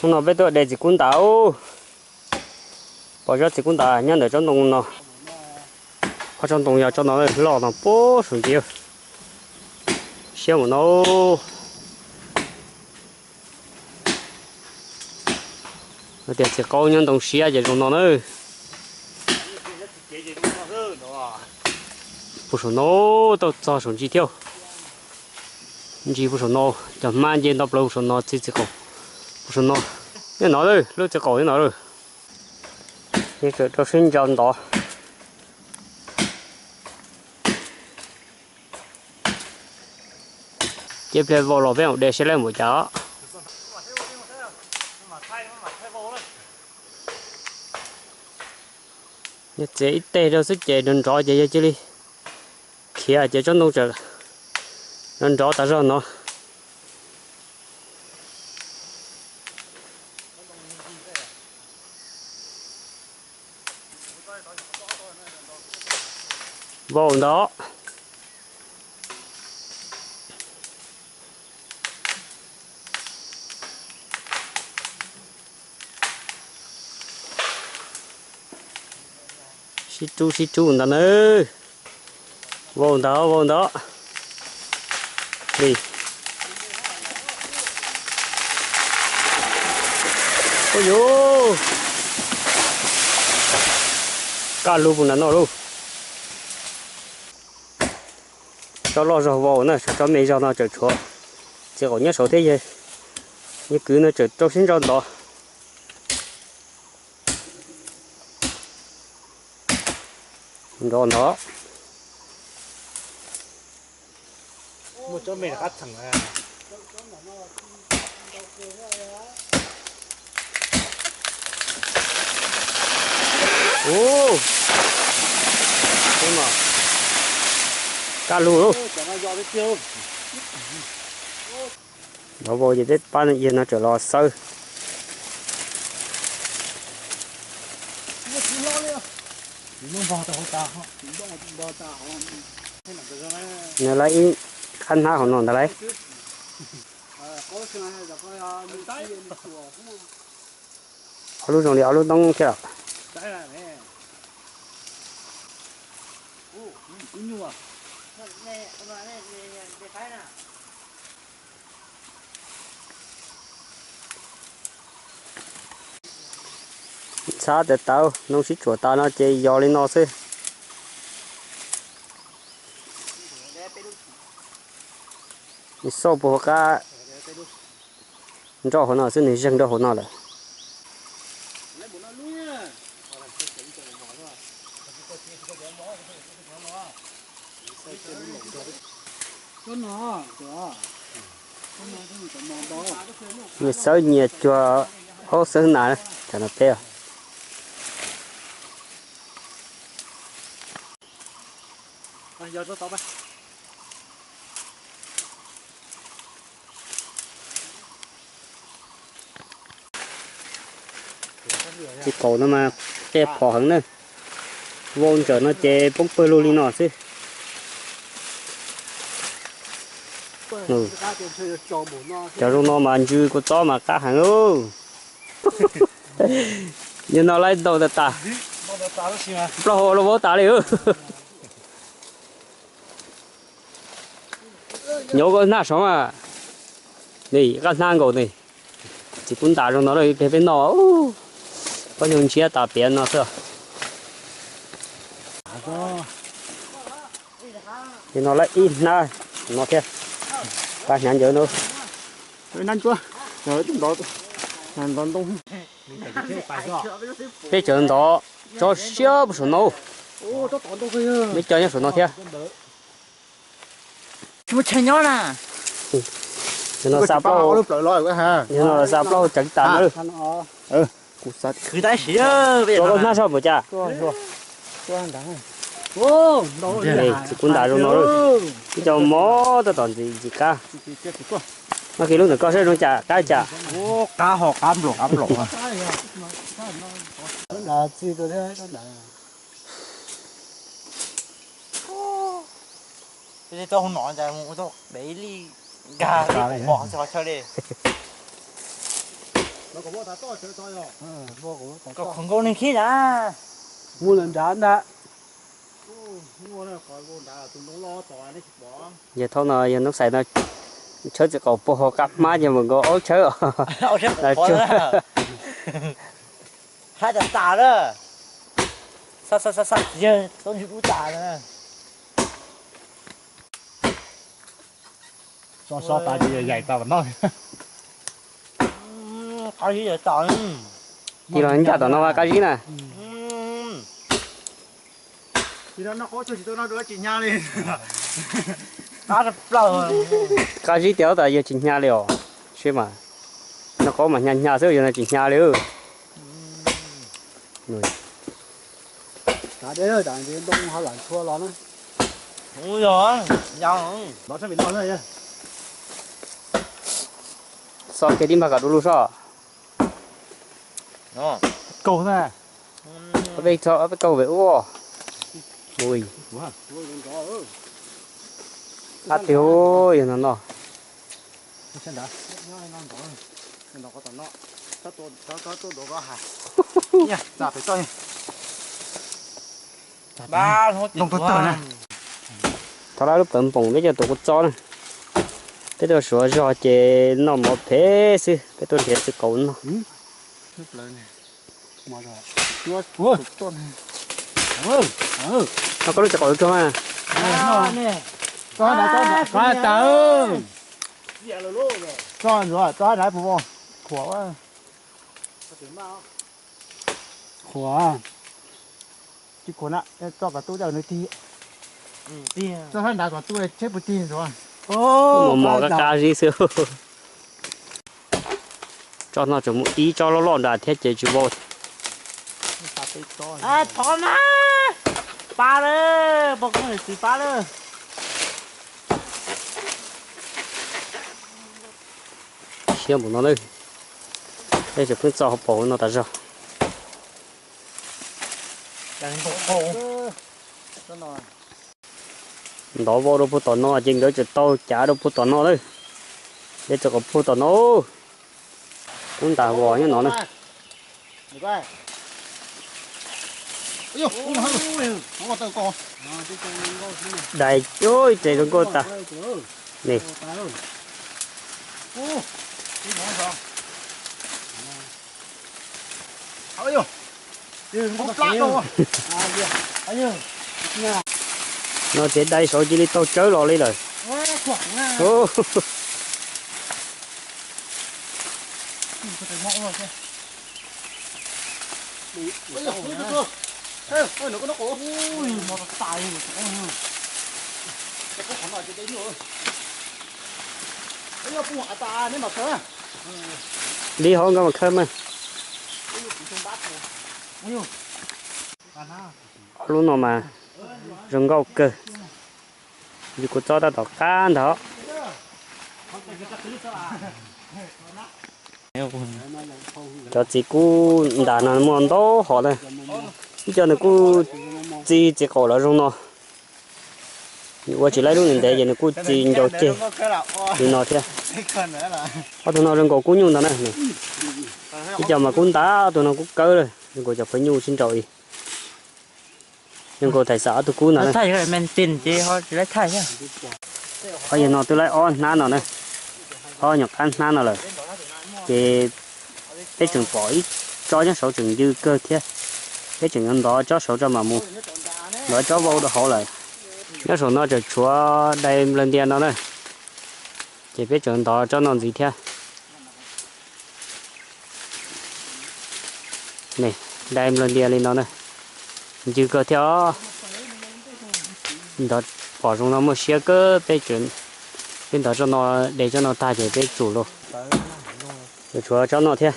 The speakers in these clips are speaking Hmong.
Hnub no peb tuaj de txiv kub ntas. Pom tsob txiv kub ntas nyob ntawm tsob ntoo no. Ob tsob ntoo yog tsob no loj no puag saum ntsis, siab mus no. Tias txiv qaub nyob ntoo siab ces zoo no na. Puag saum no, tau txog saum ntsis thiab. Ntsis puag saum no, cov hmab nce nto plaws puag saum no, txiv txiv qaub puag saum no. Nyob no lawm, lub txiv qaub nyob no lawm. Yeej tseem rau siab ntso ntov. Ces pliag vau los peb mam de seb lawv npaum cas. Nyob txiav ib teg rau xwb ces nrov nrov ces yog cia li khiav ces tsob ntoo tseem nrov nrov tas zog no. Vau ntawd. Sib rub sib rub ntawd na. Vau ntawd, vau ntawd. Li. Ua yuv, kaj lug puag nram no lauj. Tsob loj zog vau na, tsob me zog no tseem tshuav txiv qaub nyob saud thiab. Yawg kwv no tseem rau siab ntso ntov. Nrov ntov. Ub, kaj lug lauj. Nrov vau ces peb pab yawg no tseem los xawb. Nws lawv ib qab hnab hauv no ntag lauj. Ob lub zoo li ob lub ntoo thiab los. Ntxhab tas tau, ntoo sib tsuam tas no ces yog li no xwb. Nws xauj puag hauv qab nroj hauv no xwb, nws zeeg nroj hauv no lawm. Nyias xawb nyias cuag, aub xawb nas, tam no peb. Txiv qaub no mas qia phom heev na. Vau ntsawm no ces poob pawg lug li no xwb. Cov zoo no mas ntsw kua txob mas qab heev lauj. Yog no laib ntaus tas tas, plaub hau los vau tas li. Nyob koj hnab saud mas, nws qab hnab nkaus ne. Txiv kub ntas zoo no ib pliag peb noj, pob nyuag ntshiab tas piav no xwb. Ces no lawm ib hnab no thiab, qab hnab ncawv no. Peb tseem ntov tsob siab puag saum no, peb cov nyob saum no thiab. Tsis muaj chaw nyob na. Yog no xa plaub, yog no xa plaub hau ceev tas na. Khwv tab sis, tua koj hnab soj npaum cas. Txiv kub ntas zoo no, ib co mob tab tom ntxim ntxim qab. Noj kiag lub ntawm koj saib zoo cas qab cas. Qab ho qab nplaum qab nplaum. Tau hu nom cas mus tau dev li nkag li pom txog chaw li. Qhov nkauj neeg khib na. Mus lawm nrad ntag. Yog thaum no yog hnub xais no, tshawb txiv qaum puag hauv qab hmab ces mus nkaus aub tshawb os. Hab tas tas lawm. Xa xa xa xa, yawg tau ntsib ub tas lawm. So so tas ces yaim tas noj. Qab zib yaim tas. Tig los ncaj tom no qab zib na. Qab zib tias tas yawg tsis hnyav li os. Sib mas noj qaub mas hnyav hnyav xwb, yawg no tsis hnyav li. Txhob kev dib npag kom du lug sob. Kaug na. Ob peb kaug pem ub. Ui. Ab tiag, yog no no. Thov lab lub pawv npoos peb coj tuav kua txob na. Peb tuaj suav zog ces noj mov phem xwb, peb tuaj nrhiav txiv qaum noj. Koj lub txiv qaum tsuag na. Tso ntsuav, tso hab nrad puas muaj? Khuam, khuam. Tsis khuam na, tso kom tub coj nws tig. Tso hab nrad kom tub tsheb puas tig ntsuav. Mos mos qab qab zib xwb. Tsob no tseem muaj ib tsob loj loj nrad thiab ces tsis vau. Thov na, pab lawm, pog koob niam txiv pab lawm. Siab npaum no na, peb tseem pheej txo hauv paus no tas zog. Ntov vau rau puag tom no ces nkawd tseem tau cav rau puag tom no lawm. Peb txog kom puag tom no, kub ntas vos nyob no na. Dais ib tsev zoo nkauj tas. Ni. No ces dai saud cia li tau tsawb los li lawm. Li hov nkawd mas khawb mas. Ob lub no mas zoo nkauj kawg. Yus kuv txob tab tom qab ntag. Cov txiv kub ntas no muaj ntau hom na. Ib co nws kuj txi txiv qaum los zoo no. Nws ua tsis laib lub ntev ntev ces nws kuj txi ncau ceg li no thiab. Ob tug no zoo nkaus kub nyuj ntag na. Ib co mas kub ntas, ob tug no kub kawb lawm, zoo nkaus cov phawj nyuj sib nraus li. Zoo nkaus thais xam ob tug kub ntag na. Ob yawg no twb laib ob hnab no na, ob nyuam qab hnab no lawm. Ces peb tseem pom ib tsob nyob saud tseem ncw kawg thiab. Peb tseem yuav ntov tsob saud tso mam mus, ntov tsob vau rau hauv lawm. Nyob saum no tseem tshuav dai nplawg ntias no na, ces peb tseem ntov tsob no ntxiv thiab. Dai nplawg ntias li no na, ncw kawg thiab os. Ntov pom zoo no muaj siab kawg, peb, peb ntov tsob no, de tsob no tag ces peb tsum lauj. Yuav tshuav tsob no thiab.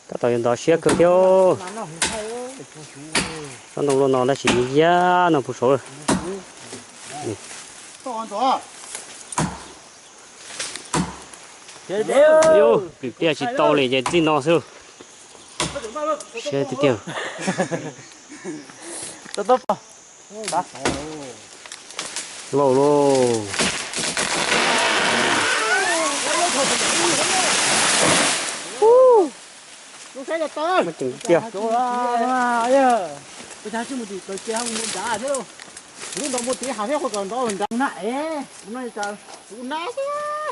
Tab tom yuav ntov siab kawg thiab. Tsob ntoo luaj no tab sis yaj no puv saud lawm. Yus, plim pliaj tsis tau li ces txij no xwb. Siab tiag tiag. Vau lauj. Muaj ceem tiag.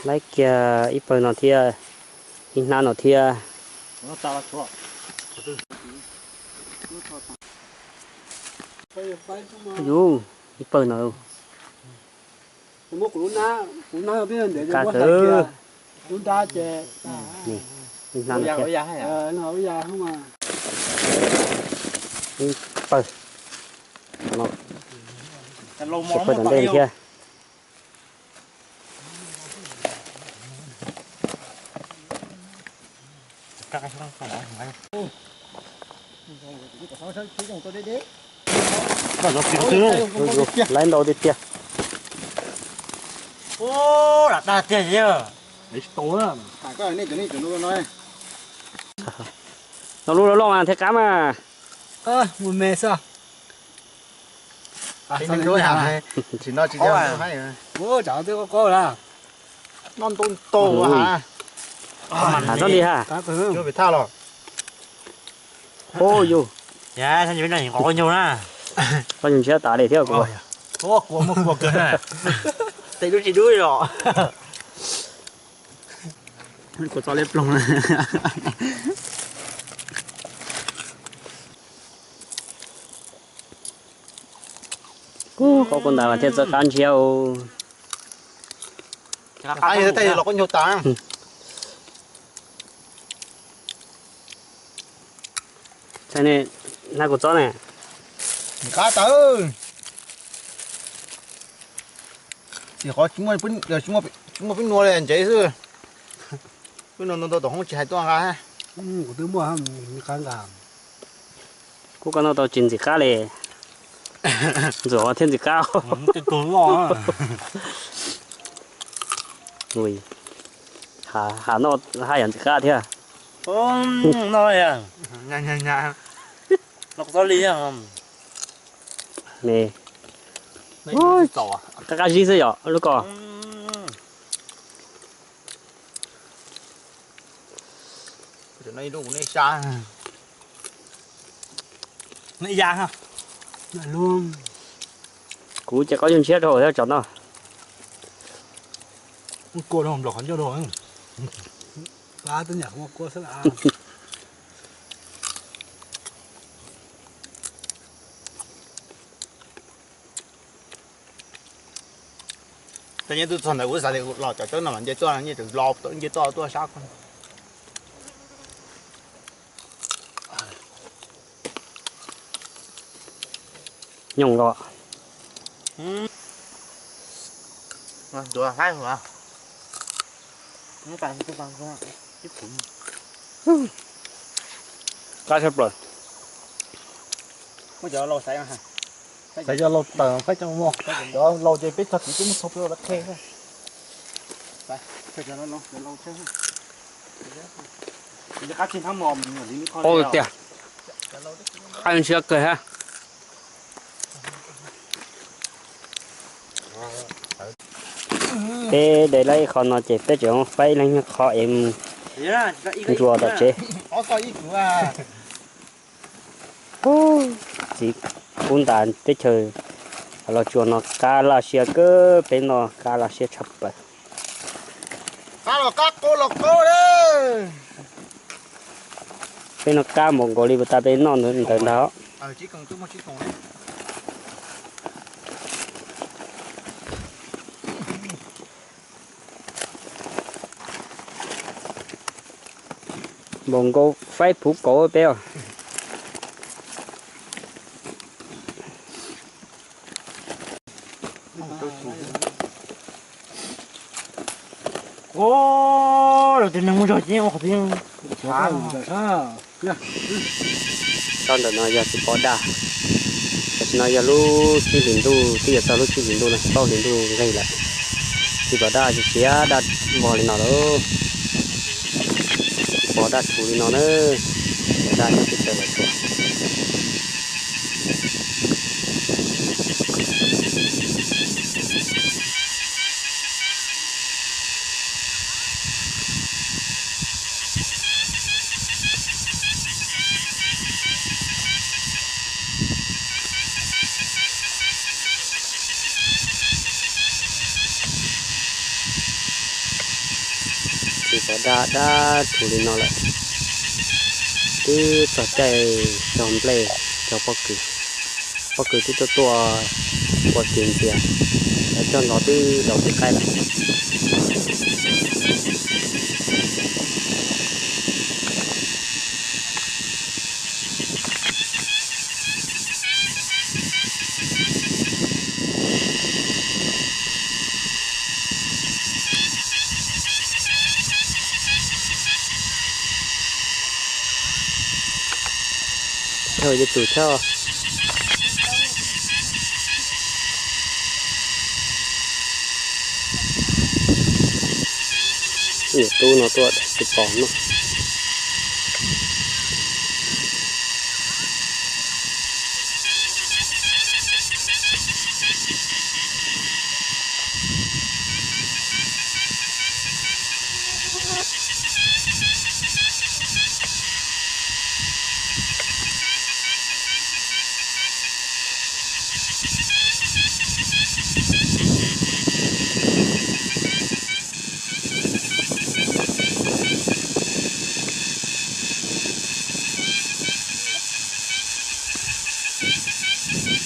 Laib kiag ib pawg no thiab, ib hnab no thiab. Yus, ib pawg no. Ka tw. Ib hnab no thiab. Ib pawg. Ib pawg tom ntej thiab. Laib ntau tiag tiag. No lub loj loj mas thiaj qab mas. Noj ntau ntau ha. Hav txhob li ha. Thaj los. Ub yus. Qhov yus ntshiab tas li thiab kuv. Tes dub tsis dub os. Kuv txo liab ploog na. Ub, qhov kuv ntais mas thiaj txawj qab ntshiab. Qab los koj ncaug tas. Ntshai ne, hnab kuv txob ne. Qab tas. Tsis qhov tsis muaj peb nua li ntsev xwb. Peb nua ntau ntau tom hoob tsis hais tuaj nqa. Kuv twb muaj qab nqa. Kuv koj noj tau tsis ntxim qab li. Ntxuav thiaj ntxim qab. Ui, ha noj haj yam ntxim qab thiab. Noj los txob li. Me, qab qab zib xwb yom lub ko. Kuv ces qab yug ntshiab rau thiab tsov no. Kua rau nplos qhov ncauj rau. Tej nyob twb txog ntawd kuv xav tias los cov cawb no mas nce tuaj, nce tseem los nce tuaj tuaj sab ko. Nyoos los. Qab tshaj plaws. Xav yog laus tawm peb cov mos, cov laus ces peb txog tid peb muab txhua peb ua lawv qhe. Qab tiag, qab ntshiab kawg hab. Peb de lawm ib qho no ces peb tseem faib ib leeg qho es ntsuas tom tsev. Txiv kub ntas teb chaws Los Tsuas no qab laj siab kawg, peb noj qab laj siab tshaj plaws. Peb noj qab npaum nkaus li puas tas peb noj ntawd ntag. Npaum nkaus faib puv kaum peb os. Los tus neeg muaj zog ces ua qhov twg. Tsob ntawm no yog txiv pov daj, tam sim no yog lub tsib hlis ntuj, twb yuav txog lub tsib hlis ntuj no, plaub hlis ntuj nqig lawm. Txiv pov daj tsis txiav daj vog li no lawm. Txiv pov daj tshus li no na, daj nyob teb chaws Los Tsuas. Cov dab dab rhuv li no lawm, twb txog caij cog nplej cog pob kws. Pob kws twb tuaj tuaj ua ke ntxias, cov cog ntxov twb daus tib qaib lawm. Thawj yog tus thawj. Niam tub no tuaj tus pom no.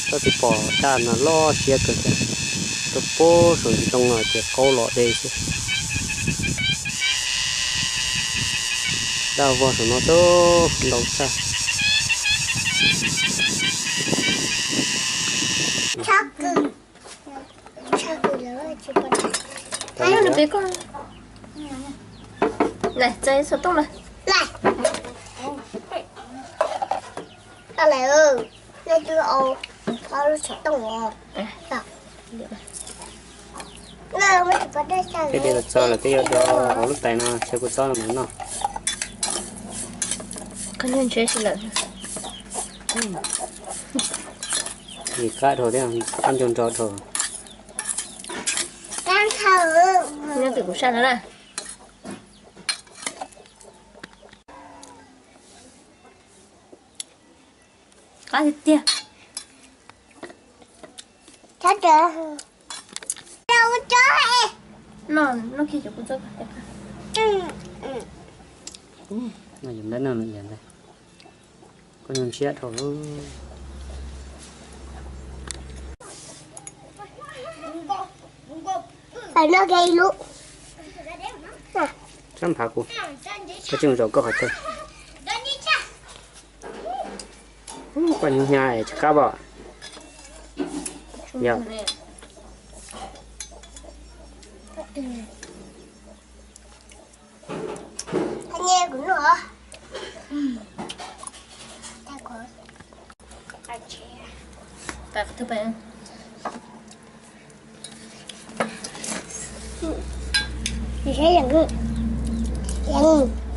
Koj tsis pom daj no loj siab kawg thiab, tuaj puag saum ntsis tooj no ces qaub los deb xwb. Daj vog saum no tub ntau tshaj. Txais xov tooj na. Tej dej los txog lawm, twb yuav do hauv lub tais no, tshuav kua txob no mas noj. Nim qab dhau thiab, qab ncau nro dhau. Nyob twm kuv saj no na. Qab tiag tiag. Noj, noj kiag cov kua txob. Noj yus ntab noj nws yus ntag. Koj ntshiab dhau. Sab nphav kuv, koj tsis mus zaum koj qhov chaw. Koj hnyav hnyav tsis qab pom. Yog.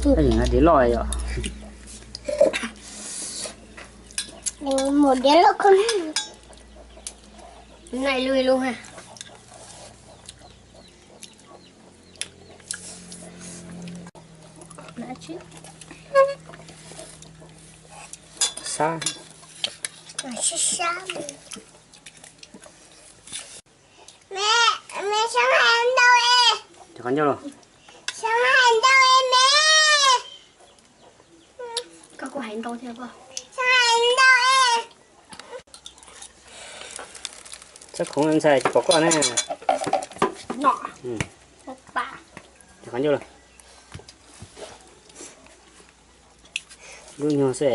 Koj yeem hais diav loj yom. Mus diav loj koj. Nai lub lub ha. Sab. Sab. Me, me, sab hais ntau es. Cov qhov ncauj los. Sab hais ntau es me. Koj kuj hais ntau thiab koj. Sab hais ntau es. Txhob khoov ntxhais tsis pom koj na. Cov qhov ncauj los. Lub nyuag xwb.